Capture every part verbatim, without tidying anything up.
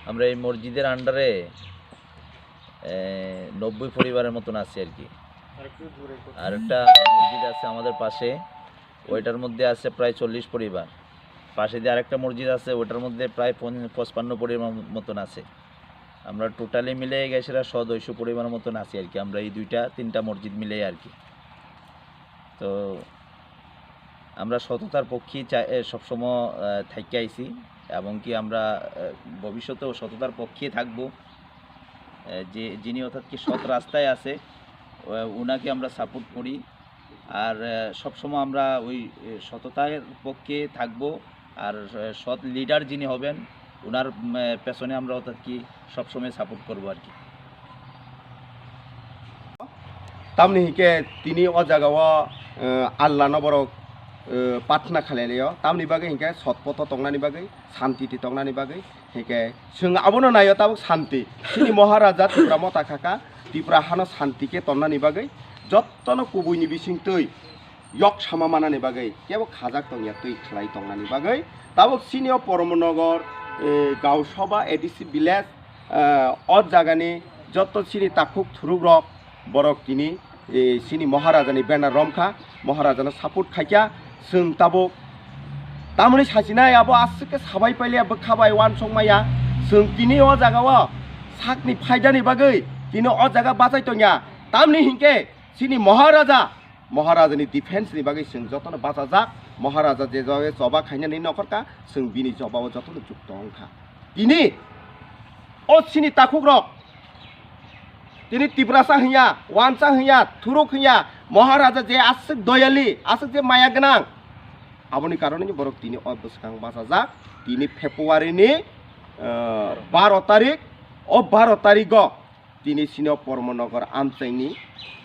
আমরা এই মসজিদের আন্ডারে নব্বই পরিবারের মতন আছি আর কি। আর একটা মসজিদ আছে আমাদের পাশে, ওইটার মধ্যে আছে প্রায় চল্লিশ পরিবার। পাশে দিয়ে আরেকটা মসজিদ আছে, ওটার মধ্যে প্রায় পঞ্চ- পঁচপান্ন পরিবার মতন আছে। আমরা টোটালি মিলে গেছে সদস্য পরিবার মতন আছি আর কি, আমরা এই দুইটা তিনটা মসজিদ মিলে আর কি। তো আমরা সততার পক্ষে চা- এ, সবসময় আহ, থাকি আইছি, এবং কি আমরা আহ, ভবিষ্যতেও সততার পক্ষে থাকবো। আহ, যে যিনি অর্থাৎ কি সৎ রাস্তায় আছে, আহ, ওনাকে আমরা সাপোর্ট করি। আর আহ, সবসময় আমরা ওই আহ, সততার পক্ষে থাকবো। আর আহ, সৎ লিডার যিনি হবেন, ওনার উম, আহ, পেছনে আমরা অর্থাৎ কি সবসময় সাপোর্ট করবো আর কি। Tamni hinkhe tini o jaga o, eh, Allah no borok, eh, pathna khalai laio. Tamni bagwi hinkhe sotpoto tongnani bagwi, santi ti tongnani bagwi. Hinkhe chwng abono naio tabuk santi. Chini Maharaja Tipra motha khaka, Tipra hano santi khe tonnani bagwi, jottono kubuini bisingtwi yok sama manani bagwi kebo khajak tongya twi khlai tongnani bagwi. Tabuk chini o Poromnogor, eh, Gausaba A D C village, eh, o jagani jotto chini takhuk thurukrok borok tini, eh, chini Maharajani banner romkha, Maharajano support khaikha, chwng tabuk tamoni sachinai abo aswk khe sabai paile bwkha bai uansuk maya, chwng tini o jaga o sakni phaidani bagwi tini o jaga bachai tongya, tamni hinkhe chini Maharaja, Maharajani defense ni bagwi chwng jotono bachajak, Maharaja je jaga choba khainani nokhorkha, chwng bini jobabo jotono jukto wngkha. Tini o chini takhukrok, tini Tiprasa hinya, Wansa hinya, Thuruk hinya, Maharaja je aswk doyali, aswk je maya gwnang, aboni karoneni borok tini o bwskang bachajak. Tini February ni, ah, baro tarik, o baro tarigo tini chini o Poromnogor amchaini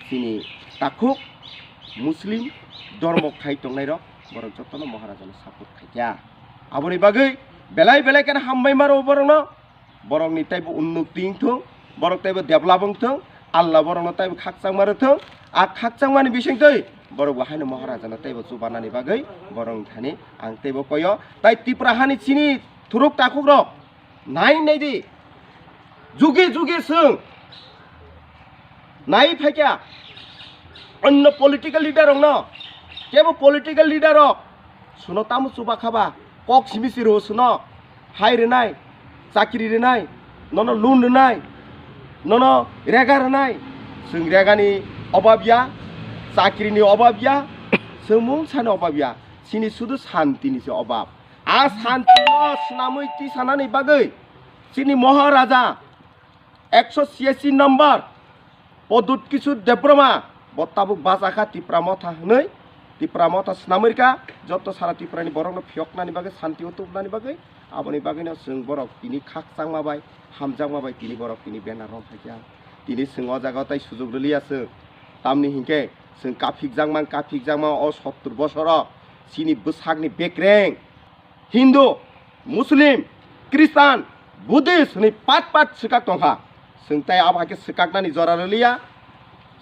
chini takhuk Muslim dormo khai tongnairok borok jotono Maharajano support khaikha. Aboni bagwi belai belai kheno hambai maro borokno, borokni teibo unnoti wngthung, borok teibo develop wngthung, Allah borokno teibo khakchangma rwthung. A khakchangmani bisingtwi borok bo haino Maharajano teibo chubanani bagwi borokni thani ang teibo koyo. Tai Tipra hani chini thuruk takhukrok, nai nai di, juge juge chwng nai phaikha onno political leader rokno, kebo political leader rok suno tamo chuba khaba, kok simi si rw suno, hai rwnai, chakri rwnai, nono loan rwnai, nono rega rwnai, chwng regani obab ya, chakrini obab ya, chwng mungsani obab ya, chini sudu santini se obab. A santino swnamwi tisanani bagwi chini Maharaja ekso chiyasi number Pradyut Kishore Debbarma bo tabuk bachakha Tipra Motha hwnwi. Tipra Motha swnamwi rwkha joto sara Tiprani borokno phiyoknani bagwi, santio tubunani bagwi. Aboni bagwino chwng borok tini khakchangma bai, hamjakma bai tini borok tini banner rok phaikha. Tini chwng o jaga o tai sujuk rwliya chwng. Tamni hinkhe chwng kaphikjakma, kaphikjakma o sottor bosoro chini bwsakni bekreng Hindu, Muslim, Christian, Buddhist hwnwi pat pat swkak tongkha. Chwng tai abo hai khe swkaknani jora rwliya.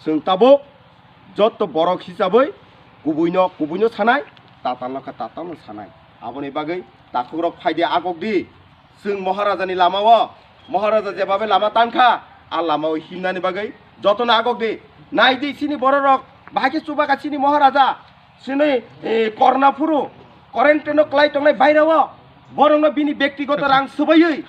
Chwng tabuk jotto borok hisabwi kubuino kubuino sanai, tatalno khe tatalno sanai. Aboni bagwi takhukrok phaidi agokdi. Chwng Maharajani lamao, Maharaja jebabe lama tankha, a lamao himnani bagwi jotono agokdi. Naidi chini bororok, bahai khe chubakha chini Maharaja. Chini, eh, Korna phuru, quarantine-o kwlai tongnai bairao, borokno bini bektigoto rang swbaiwi,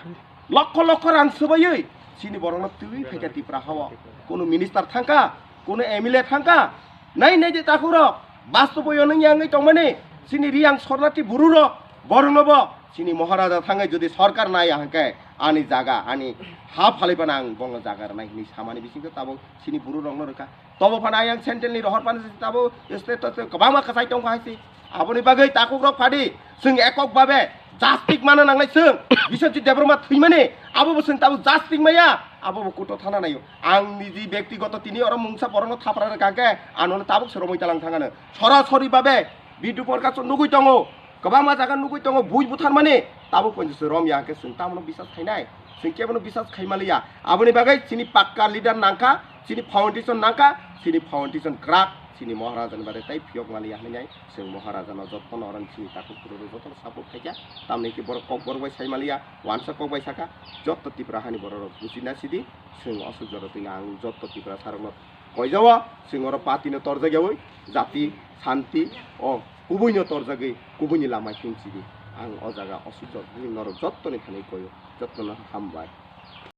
lokho lokho rang swbaiwi, chini borokno twiwi phaikha Tipra hao. Kunu minister thangkha, kunu M L A thangkha, nai nai di takhukrok, bastobo yonwng yangwi tongmani, chini Riyang Sornati bururok, boroknobo chini Maharaja thangwi jodi sorkar naiya hwnkhe ani jaga, ani ha phaliphano ang bono jaga rwnai hwnwi samani bisingtwi tabuk chini bururokno rwkha. Tobo phano ayang central ni rohor phano se tabo state to kwbangma kwchai tongkha hai se. Aboni bagwi takhuk rok phadi chwng ekok babe justice mana nangnai chwng. Biswajit Debbarma thwimani abo bo chwng tabo justice maya, abo bo kuto thana naio. Ang niji bektigoto tini oro mungsa borokno thapra rwkha khe ano tabuk se romwi talang thangano. Sorasori babe Bidhu Prakash nugui tongo. Kwbangma jaga nugui tongo, bui butharmani, tabuk ponjo se romya hwnkhe chwng tamono bisas khainai? Chwng kebono bisas khaimaliya. Aboni bagwi chini pakka leader nangkha, chini foundation nangkha, chini foundation kwrak, chini Maharajani bare tai phiyok maliya hinwi nai, chwng Maharajano jotono oroni chini takhuk phuru rok jotono support khaikha, tamni khe borok kokborok bai sai maliya, wansa kok bai sakha, jotto Tipra hani bororok buchina sidi, chwng aswk jora twino ang jotto Tiprasarokno koijao, chwng oro party no torjak yaui, jati, santi, o kubuino torjagwi, kubuini lama hinsidi, ang o jaga aswk jora norok jottoni thani koio, jottono hambai.